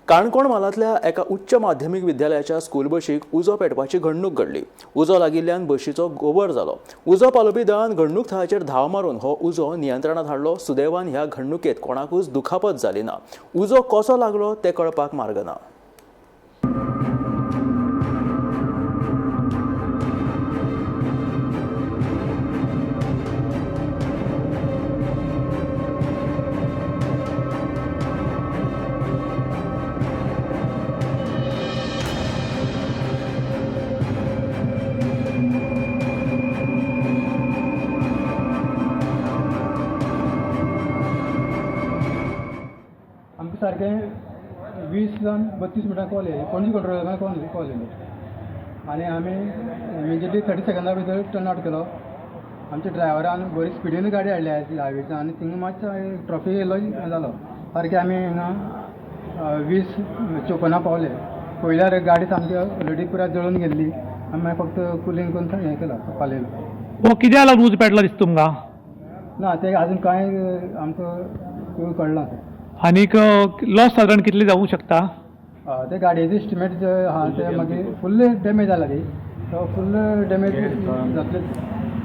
काणकोण म्हालांतल्या एका उच्च माध्यमीक विद्यालयाच्या स्कूल बशीक उजो पेटपाची घडणूक घडली. उजो लागिल्ल्यान बशीचो गोबर जालो. उजो पालोवपी दळान घडणूक थळाचेर धांव मारून हो उजो नियंत्रणांत हाडलो. सुदैवान ह्या घडणुकेत कोणाकूच दुखापत जाली ना. उजो कसो लागलो तें कळपाक मार्ग ना. आमकां सारकें 20 जावन 32 मिनटां कॉल येयली, पणजी कंट्रोलरान कॉल येयलो आनी आमी इमिजिएटली 30 सेकंदा भितर टर्न आवट केलो. आमच्या ड्रायव्हरान बरी स्पिडीन गाडी हाडली हायवेच्यान आनी थिंगा मातसो ट्राफीक येयलो जालो. सारकें आमी हिंगा 20:54 पावले. पळयल्यार गाडी सामकी ऑलरेडी पुराय जळून गेल्ली. आमी मागीर फक्त कुलींग करून हें केलो, पालयलो. हो कित्याक लागून उजो पेटला दिसता तुमकां? ना, तें आजून कांय आमकां कळना तें. आनीक लॉस सादारण कितले जावूंक शकता? हय, ते गाडयेचे एस्टिमेट जे आहा ते मागीर फुल्ल डॅमेज जाला ती, सो फुल्ल डॅमेज जातले.